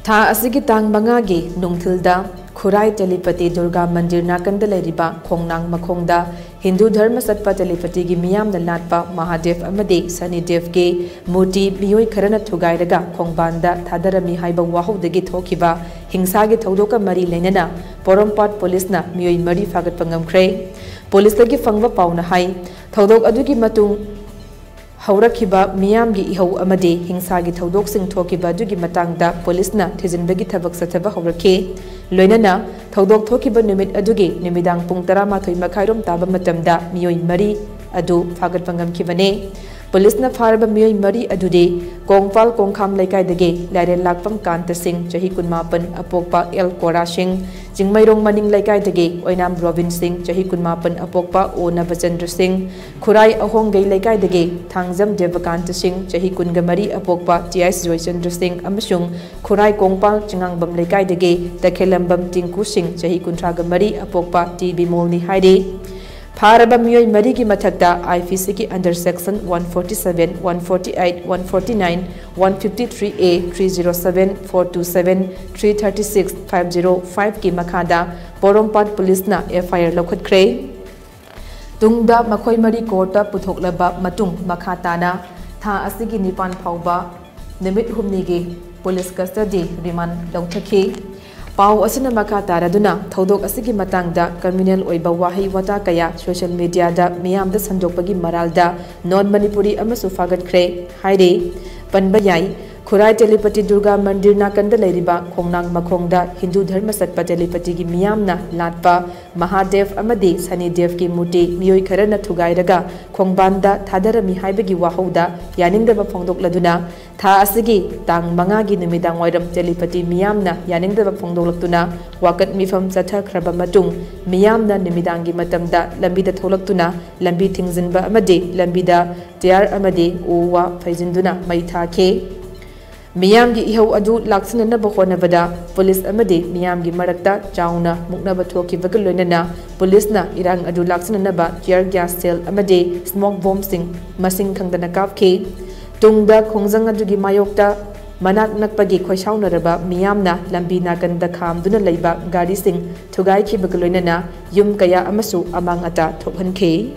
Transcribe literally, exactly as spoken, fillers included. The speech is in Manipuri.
ꯊꯥ ꯑꯁꯤꯒꯤ ꯇꯥꯡ ꯃꯉꯥꯒꯤ ꯅꯨꯡꯊꯤꯜꯗ ꯈꯨꯔꯥꯏ ꯇꯦꯂꯤꯄꯇꯤ ꯗꯨꯔꯒꯥ ꯃꯟꯗꯤꯔ ꯅꯥꯀꯟꯗ ꯂꯩꯔꯤꯕ ꯈꯣꯡꯅꯥꯡ ꯃꯈꯣꯡꯗ ꯍꯤꯟꯗꯨ ꯙꯔꯃ ꯆꯠꯄ ꯇꯦꯂꯤꯄꯇꯤꯒꯤ ꯃꯤꯌꯥꯝꯅ ꯂꯥꯠꯄ ꯃꯍꯥꯗꯦꯕ ꯑꯃꯗꯤ ꯁꯅꯤꯗꯦꯕꯒꯤ ꯃꯨꯔꯇꯤ ꯃꯤꯑꯣꯏ ꯈꯔꯅ ꯊꯨꯒꯥꯏꯔꯒ ꯈꯣꯡꯕꯥꯟꯗ ꯊꯥꯗꯔꯝꯃꯤ ꯍꯥꯏꯕ ꯋꯥꯍꯧꯗꯒꯤ ꯊꯣꯛꯈꯤꯕ ꯍꯤꯡꯁꯥꯒꯤ ꯊꯧꯗꯣꯛꯀ ꯃꯔꯤ ꯂꯩꯅꯅ ꯄꯣꯔꯣꯝꯄꯥꯠ ꯄꯨꯂꯤꯁꯅ ꯃꯤꯑꯣꯏ ꯃꯔꯤ ꯐꯥꯒꯠꯄ ꯉꯝꯈ꯭ꯔꯦ꯫ ꯄꯨꯂꯤꯁꯇꯒꯤ ꯐꯪꯕ ꯄꯥꯎꯅ ꯍꯥꯏ, ꯊꯧꯗꯣꯛ ꯑꯗꯨꯒꯤ ꯃꯇꯨꯡ ꯍꯧꯔꯛꯈꯤꯕ ꯃꯤꯌꯥꯝꯒꯤ ꯏꯍꯧ ꯑꯃꯗꯤ ꯍꯤꯡꯁꯥꯒꯤ ꯊꯧꯗꯣꯛꯁꯤꯡ ꯊꯣꯛꯈꯤꯕ ꯑꯗꯨꯒꯤ ꯃꯇꯥꯡꯗ ꯄꯨꯂꯤꯁꯅ ꯊꯤꯖꯤꯟꯕꯒꯤ ꯊꯕꯛ ꯆꯠꯊꯕ ꯍꯧꯔꯛꯈꯤ꯫ ꯂꯣꯏꯅꯅ ꯊꯧꯗꯣꯛ ꯊꯣꯛꯈꯤꯕ ꯅꯨꯃꯤꯠ ꯑꯗꯨꯒꯤ ꯅꯨꯃꯤꯗꯥꯡ ꯄꯨꯡ ꯇꯔꯥꯃꯥꯊꯣꯏ ꯃꯈꯥꯏꯔꯣꯝ ꯇꯥꯕ ꯃꯇꯝꯗ ꯃꯤꯑꯣꯏ ꯃꯔꯤ ꯑꯗꯨ ꯐꯥꯒꯠꯄ ꯉꯝꯈꯤꯕꯅꯤ꯫ ꯄꯨꯂꯤꯁꯅ ꯐꯥꯔꯕ ꯃꯤꯑꯣꯏ ꯃꯔꯤ ꯑꯗꯨꯗꯤ ꯀꯣꯡꯄꯥꯜ ꯀꯣꯡꯈꯥꯝ ꯂꯩꯀꯥꯏꯗꯒꯤ ꯂꯥꯏꯔꯦꯜ ꯂꯥꯛꯄꯝ ꯀꯥꯟꯇ ꯁꯤꯡ, ꯆꯍꯤ ꯀꯨꯟꯃꯥꯄꯟ, ꯑꯄꯣꯛꯄ ꯑꯦꯜ ꯀꯣꯔꯥ ꯁꯤꯡ, ꯆꯤꯡꯃꯩꯔꯣꯡ ꯃꯅꯤꯡ ꯂꯩꯀꯥꯏꯗꯒꯤ ꯑꯣꯏꯅꯥꯝ ꯔꯣꯕꯤꯟ ꯁꯤꯡ, ꯆꯍꯤ ꯀꯨꯟꯃꯥꯄꯟ, ꯑꯄꯣꯛꯄ ꯑꯣ ꯅꯕꯆꯟꯗ꯭ꯔ ꯁꯤꯡ, ꯈꯨꯔꯥꯏ ꯑꯍꯣꯡꯒꯩ ꯂꯩꯀꯥꯏꯗꯒꯤ ꯊꯥꯡꯖꯝ ꯗꯦꯕꯀꯥꯟꯇ ꯁꯤꯡ, ꯆꯍꯤ ꯀꯨꯟꯒ ꯃꯔꯤ, ꯑꯄꯣꯛꯄ ꯇꯤ ꯑꯥꯏꯁ ꯖꯣꯏꯆꯟꯗ꯭ꯔ ꯁꯤꯡ ꯑꯃꯁꯨꯡ ꯈꯨꯔꯥꯏ ꯀꯣꯡꯄꯥꯜ ꯆꯤꯉꯥꯡꯕꯝ ꯂꯩꯀꯥꯏꯗꯒꯤ ꯇꯈꯦꯂꯝꯕꯝ ꯇꯤꯡꯀꯨ ꯁꯤꯡ, ꯆꯍꯤ ꯀꯨꯟꯊ꯭ꯔꯥꯒ ꯃꯔꯤ, ꯑꯄꯣꯛꯄ ꯇꯤ ꯕꯤꯃꯣꯜꯅꯤ ꯍꯥꯏꯔꯤ꯫ ꯐꯥꯔꯕ ꯃꯤꯑꯣꯏ ꯃꯔꯤꯒꯤ ꯃꯊꯛꯇ ꯑꯥꯏ ꯄꯤ ꯁꯤꯒꯤ under section one forty seven, one forty eight, one forty nine, one fifty three A, three zero seven, four two seven, three thirty six, five zero five ꯀꯤ ꯃꯈꯥꯗ ꯄꯣꯔꯣꯝꯄꯥꯠ ꯄꯨꯂꯤꯁꯅ ꯑꯦꯐ ꯑꯥꯏ ꯑꯥꯔ ꯂꯧꯈꯠꯈ꯭ꯔꯦ꯫ ꯇꯨꯡꯗ ꯃꯈꯣꯏ ꯃꯔꯤ ꯀꯣꯔꯠꯇ ꯄꯨꯊꯣꯛꯂꯕ ꯃꯇꯨꯡ ꯃꯈꯥ ꯇꯥꯅ ꯊꯥ ꯑꯁꯤꯒꯤ ꯅꯤꯄꯥꯟ ꯐꯥꯎꯕ ꯅꯨꯃꯤꯠ ꯍꯨꯝꯅꯤꯒꯤ ꯄꯨꯂꯤꯁ ꯀꯁꯇꯗꯤ ꯔꯤꯃꯥꯟ ꯂꯧꯊꯈꯤ꯫ ꯄꯥꯎ ꯑꯁꯤꯅ ꯃꯈꯥ ꯇꯥꯔꯗꯨꯅ ꯊꯧꯗꯣꯛ ꯑꯁꯤꯒꯤ ꯃꯇꯥꯡꯗ ꯀꯝꯃ꯭ꯌꯨꯅꯦꯜ ꯑꯣꯏꯕ ꯋꯥꯍꯩ ꯋꯥꯇꯥ ꯀꯌꯥ ꯁꯣꯁꯤꯌꯦꯜ ꯃꯤꯗꯤꯌꯥꯗ ꯃꯤꯌꯥꯝꯗ ꯁꯟꯗꯣꯛꯄꯒꯤ ꯃꯔꯥꯜꯗ ꯅꯣꯟ ꯃꯅꯤꯄꯨꯔꯤ ꯑꯃꯁꯨ ꯐꯥꯒꯠꯈ꯭ꯔꯦ ꯍꯥꯏꯔꯤ꯫ ꯄꯟꯕ ꯌꯥꯏ, ꯈꯨꯔꯥꯏ ꯇꯦꯂꯤꯄꯇꯤ ꯗꯨꯔꯒꯥ ꯃꯟꯗꯤꯔ ꯅꯥꯀꯟꯗ ꯂꯩꯔꯤꯕ ꯈꯣꯡꯅꯥꯡ ꯃꯈꯣꯡꯗ ꯍꯤꯟꯗꯨ ꯙꯔꯃ ꯆꯠꯄ ꯇꯦꯂꯤꯄꯇꯤꯒꯤ ꯃꯤꯌꯥꯝꯅ ꯂꯥꯠꯄ ꯃꯍꯥꯗꯦꯕ ꯑꯃꯗꯤ ꯁꯅꯤꯗꯦꯕꯀꯤ ꯃꯨꯔꯇꯤ ꯃꯤꯑꯣꯏ ꯈꯔꯅ ꯊꯨꯒꯥꯏꯔꯒ ꯈꯣꯡꯕꯥꯟꯗ ꯊꯥꯗꯔꯝꯃꯤ ꯍꯥꯏꯕꯒꯤ ꯋꯥꯍꯧꯗ ꯌꯥꯅꯤꯡꯗꯕ ꯐꯣꯡꯗꯣꯛꯂꯗꯨꯅ ꯊꯥ ꯑꯁꯤꯒꯤ ꯇꯥꯡ ꯃꯉꯥꯒꯤ ꯅꯨꯃꯤꯗꯥꯡꯋꯥꯏꯔꯝ ꯇꯦꯂꯤꯄꯇꯤ ꯃꯤꯌꯥꯝꯅ ꯌꯥꯅꯤꯡꯗꯕ ꯐꯣꯡꯗꯣꯛꯂꯛꯇꯨꯅ ꯋꯥꯀꯠ ꯃꯤꯐꯝ ꯆꯠꯊꯈ꯭ꯔꯕ ꯃꯇꯨꯡ ꯃꯤꯌꯥꯝꯅ ꯅꯨꯃꯤꯗꯥꯡꯒꯤ ꯃꯇꯝꯗ ꯂꯝꯕꯤꯗ ꯊꯣꯛꯂꯛꯇꯨꯅ ꯂꯝꯕꯤ ꯊꯤꯡꯖꯤꯟꯕ ꯑꯃꯗꯤ ꯂꯝꯕꯤꯗ ꯇꯌꯥꯔ ꯑꯃꯗꯤ ꯎ ꯋꯥ ꯐꯩꯖꯤꯟꯗꯨꯅ ꯃꯩ ꯊꯥꯈꯤ꯫ ꯃꯤꯌꯥꯝꯒꯤ ꯏꯍꯧ ꯑꯗꯨ ꯂꯥꯛꯁꯤꯟꯅꯅꯕ ꯍꯣꯠꯅꯕꯗ ꯄꯨꯂꯤꯁ ꯑꯃꯗꯤ ꯃꯤꯌꯥꯝꯒꯤ ꯃꯔꯛꯇ ꯆꯥꯎꯅ ꯃꯨꯛꯅꯕ ꯊꯣꯛꯈꯤꯕꯒ ꯂꯣꯏꯅꯅ ꯄꯨꯂꯤꯁꯅ ꯏꯔꯥꯡ ꯑꯗꯨ ꯂꯥꯛꯁꯤꯟꯅꯅꯕ tear gas shell ꯑꯃꯗꯤ smoke bombꯁꯤꯡ ꯃꯁꯤꯡ ꯈꯪꯗꯅ ꯀꯥꯞꯈꯤ꯫ ꯇꯨꯡꯗ ꯈꯣꯡꯖꯪ ꯑꯗꯨꯒꯤ ꯃꯥꯌꯣꯛꯇ ꯃꯅꯥꯛ ꯅꯛꯄꯒꯤ ꯈꯣꯏꯁꯥꯎꯅꯔꯕ ꯃꯤꯌꯥꯝꯅ ꯂꯝꯕꯤ ꯅꯥꯀꯟꯗ ꯈꯥꯝꯗꯨꯅ ꯂꯩꯕ ꯒꯥꯔꯤꯁꯤꯡ ꯊꯨꯒꯥꯏꯈꯤꯕꯒ ꯂꯣꯏꯅꯅ ꯌꯨꯝ ꯀꯌꯥ ꯑꯃꯁꯨ ꯑꯃꯥꯡ ꯑꯇꯥ ꯊꯣꯛꯍꯟꯈꯤ꯫